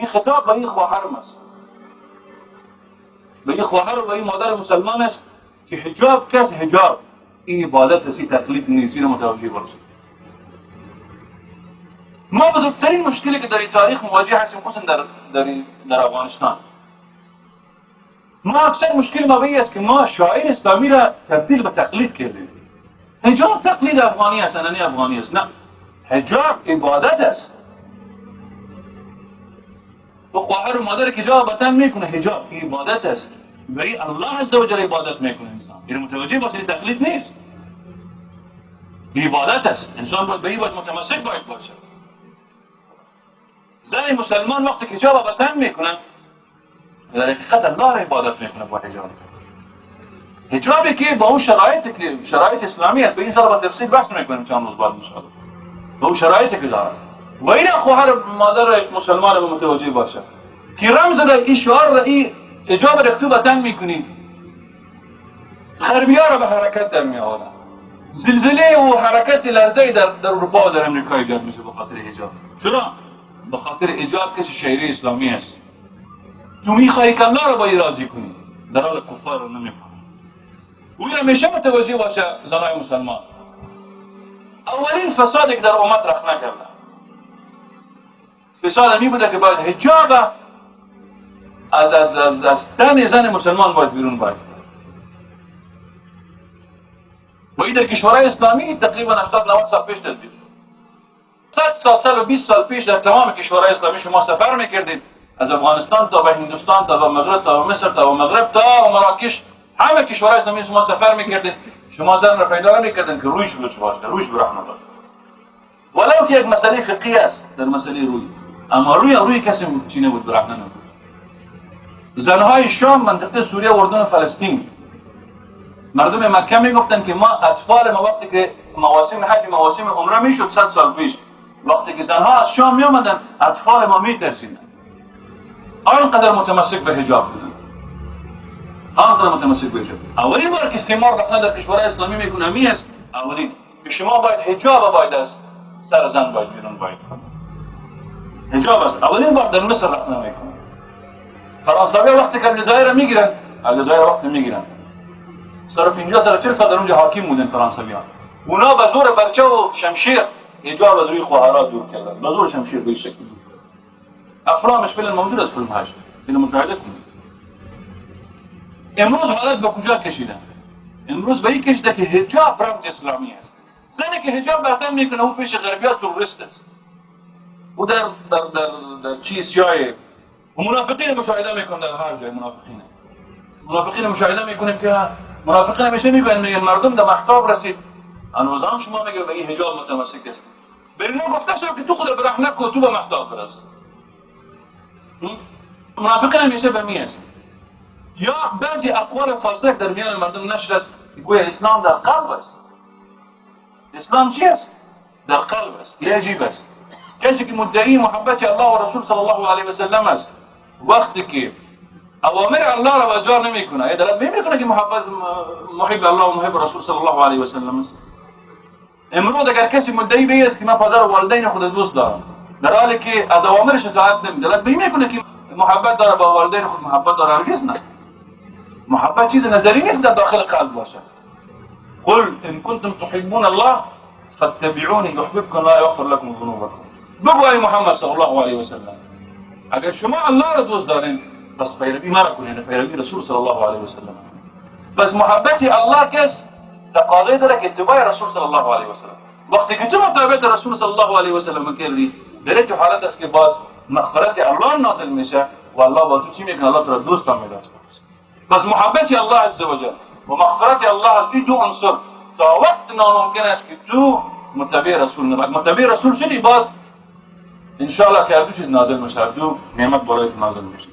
این خطاب به این خواهرم است، به این خواهر و به این مادر مسلمان است که حجاب کس حجاب این عبادت است، این تقلید نیست. اینو متوجه باشید. ما بزرگترین مشکلی که در این تاریخ مواجه هستیم، خصوصا در افغانستان، ما اکثر مشکل ما به این است که ما شعائر اسلامی را تبدیل به تقلید کردیم. حجاب تقلید افغانی است، عنعنه افغانی است. نه، حجاب عبادت است. و خواهر و مادر که حجاب به تن میکنه، حجاب عبادت است و این الله عز وجل عبادت میکنه انسان. این متوجه باشید، تقلید نیست، عبادت است. انسان باید به این باید متمسک باید باشه. زن مسلمان وقتی که حجاب به تن میکنه، در حقیقت الله را عبادت میکنه با حجاب. حجابی که با اون شرایطی که شرایط اسلامی است، به این سر با تفصیل بحث میکنیم چند روز بعد انشاءالله، با اون شرایطی که داره. و این خواهر مادر مسلمان به متوجه باشه که رمز را، این شعار را، این حجاب را تو به تن میکنی، غربی را به حرکت در می آورن. زلزله و حرکت لرزه در اروپا و در امریکا ایجاد میشه به خاطر حجاب. چرا؟ به خاطر حجاب کسی شعیره اسلامی است. تو میخوای که الله را باید راضی کنی، در حال کفار رو نمیخوای. او همیشه متوجه باشه زنای مسلمان. اولین فسادی که در امت رخ نکرده، فساد می بوده که باید حجاب از تن زن مسلمان باید بیرون باید. و این در کشورهای اسلامی تقریبا 80 90 سال پیش تطبیق شد. 100 سال، 120 سال پیش در تمام کشورهای اسلامی شما سفر میکردید، از افغانستان تا به هندوستان، تا به مغرب، تا به مصر، تا به مغرب، تا مراکش، همه کشورهای اسلامی شما سفر میکردید، شما زن را پیدا نمیکردید که رویش لوچ باشه، رویش برهنه باشه. ولو که یک مسئله فقهی است در مسئله روی، اما روی کسی چی نبود، برهنه نبود. زنهای شام، منطقه سوریه، اردن و فلسطین، مردم مکه میگفتن که ما اطفال ما وقتی که مواسم حج، مواسم عمره میشد، 100 سال پیش، وقتی که زنها از شام می آمدن، اطفال ما میترسیدن. آنقدر متمسک به حجاب بودن، آنقدر متمسک به حجاب. اولین بار که استعمار رفتن در کشورهای اسلامی میکنه می است اولین که شما باید حجاب باید از سر زن باید بیرون باید. حجاب است. اولین بار در مصر رفتن میکنه. فرانسوی وقتی که الجزایر میگیرن، الجزایر وقتی میگیرن، 150 140 سال در اونجا حاکم بودن فرانسویان. اونا به زور برچه و شمشیر حجاب از روی خواهرها دور کردن، به زور شمشیر به شکل دور کردن. افلامش فیلم موجود است، فیلم هاش اینو مشاهده کنید. امروز حالت به کجا کشیدن؟ امروز به این کشیده که حجاب رمز اسلامی است. زنی که حجاب بر تن میکنه، او پیش غربیات تروریست است. او در چیز جای و منافقین مشاهده میکنن. در هر جای منافقین مشاهده میکنیم که منافقین همیشه میگن، میگن مردم در مهتاب رسید، هنوز هم شما میگه به این حجاب متمسک است. به اینا گفته شد که تو خود برهنه کو، تو به مهتاب برس. منافقین همیشه به می است. یا بعضی اقوال فاسد در میان مردم نشر است که گویا اسلام در قلب است. اسلام چی است؟ در قلب است. این عجیب است. کسی که مدعی محبت الله و رسول صلی الله علیه و سلم است، وقتی که اوامر الله را بجا نمیکنه، یه دلالت نمیکنه که محبت محب الله و محب رسول صلی الله علیه و سلم است. امروز اگر کسی مدعی به است که من پدر و والدین خود دوست دارم، در حالی که از اوامرش اطاعت نمی، دلالت نمیکنه که محبت داره، با والدین خود محبت داره. هرگز نه. محبت چیز نظری نیست، در داخل قلب باشه. قل ان کنتم تحبون الله فاتبعوني يحببكم الله يغفر لكم ذنوبكم. بگو ای محمد صلی الله علیه و سلم، اگر شما الله را دوست دارین، پس پیروی مرا کنین، پیروی رسول صلی الله علیه و سلم. پس محبت الله کس تقاضای داره که اتباع رسول صلی الله علیه و سلم. وقتی که تو متابعت رسول صلی الله علیه و سلم کردی، در این حالت است که باز مغفرت الله نازل میشه و الله با تو چی میکنه؟ الله تو را دوست هم میداشته. پس محبت الله عز وجل و مغفرت الله، این دو عنصر تا وقت ناممکن است که تو متبع رسول نباشی. متبع رسول شدی، باز انشاءالله که هر دو چیز نازل میشه، هر دو نعمت برای تو نازل میشه.